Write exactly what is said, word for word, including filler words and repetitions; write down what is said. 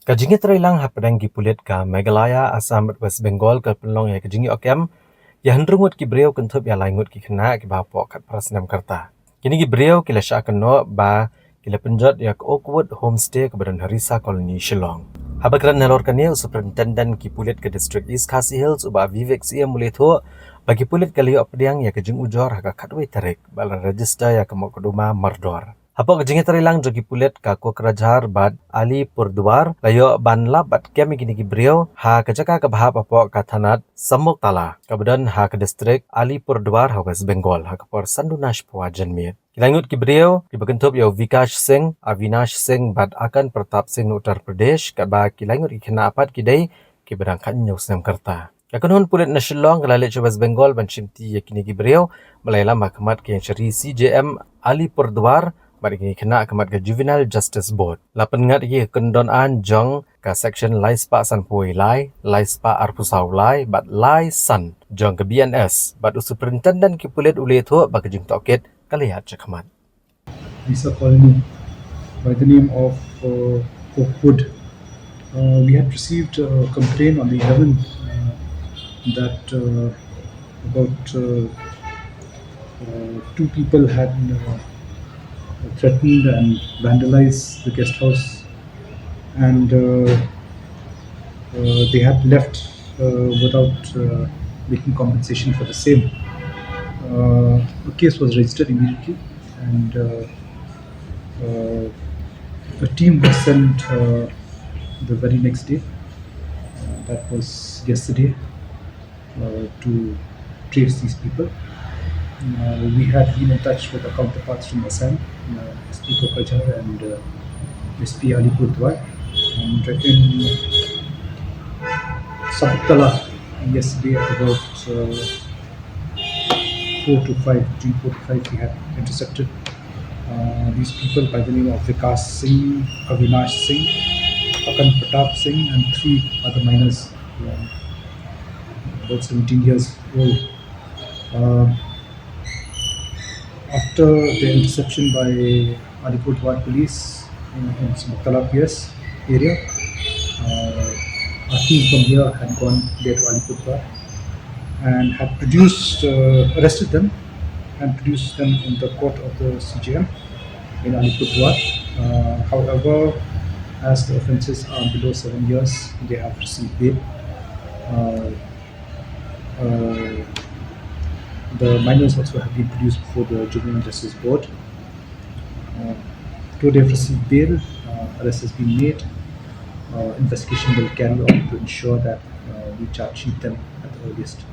Ka jingïatreilang hapdeng ki pulit ka Meghalaya, Assam bad West Bengal ka pynlong ïa ka jingïoh kem ïa hynriew ngut ki briew kynthup ïa lai ngut ki khynnah kiba hapoh khatphra snem ka rta. Kine ki briew ki la shah kynnoh ba ki la pynjot ïa ka Oakwood Homestay kaba don ha Risa Colony, Shillong. Haba kren halor kane, u Superintendent ki pulit ka District East Khasi Hills, u Bah Vivek Syiem, u la ïathuh ba ki pulit ki la ïoh pdiang ïa ka jingujor ha ka khatwei tarik bad la register ïa ka mukotduma mardor. Hapoh ka jingïatreilang jong ki pulit ka Kokrajhar bad Alipurduar la ïoh ban lap bad kem ïa kine ki briew ha ka jaka kaba hap hapoh ka thanat Samuktala kaba don ha ka district Alipurduar ha West Bengal ha ka por san dunar shiphew janmiet. Ki lai ngut ki briew kiba kynthup ïa u Vikash Singh, Avinash Singh bad Akan Pratap Singh na Uttar Pradesh, katba ki lai ngut ki khynnah pat ki dei kiba dang khathynñiew snem ka rta. Ka kynhun pulit na Shillong ka la leit sha West Bengal ban shimti ïa kine ki briew, ba la ïalam ha khmat ka ïingshari C J M Alipurduar bad ïa kine ki khynnah ha khmat ka Juvenile Justice Board. La pynngat ïa ka kyndon aiñ jong ka section lai spah sanphew wei lai, lai spah arphew saw lai bad lai san jong ka B N S, bad u Superintendent ki pulit u la ïathuh ba ka jingtohkit ka la ïaid shakhmat. Risa Colony by the name of uh, Oakwood. Uh, we had received a complaint on the eleventh uh, that uh, about uh, uh, two people had uh, threatened and vandalized the guest house, and uh, uh, they had left uh, without uh, making compensation for the same. Uh, the case was registered immediately, and uh, uh, a team was sent uh, the very next day. Uh, that was yesterday uh, to trace these people. Uh, we had been in touch with the counterparts from Assam, uh, S P Kokrajhar and uh, S P Alipurduar. And in Samuktala yesterday at about uh, four to five, between four to five, we had intercepted uh, these people by the name of Vikas Singh, Avinash Singh, Akan Pratap Singh, and three other minors, uh, about seventeen years old. Uh, after the interception by Alipurduar police in, in Samuktala P S area, uh, our team from here had gone there to Alipurduar and had produced, uh, arrested them and produced them in the court of the C J M in Alipurduar. Uh, however, as the offences are below seven years, they have received bail. Uh, uh, the minors also have been produced before the Juvenile Justice Board. Uh, though they've received bail, uh, arrest has been made. Uh, investigation will carry on to ensure that uh, we charge sheet them at the earliest.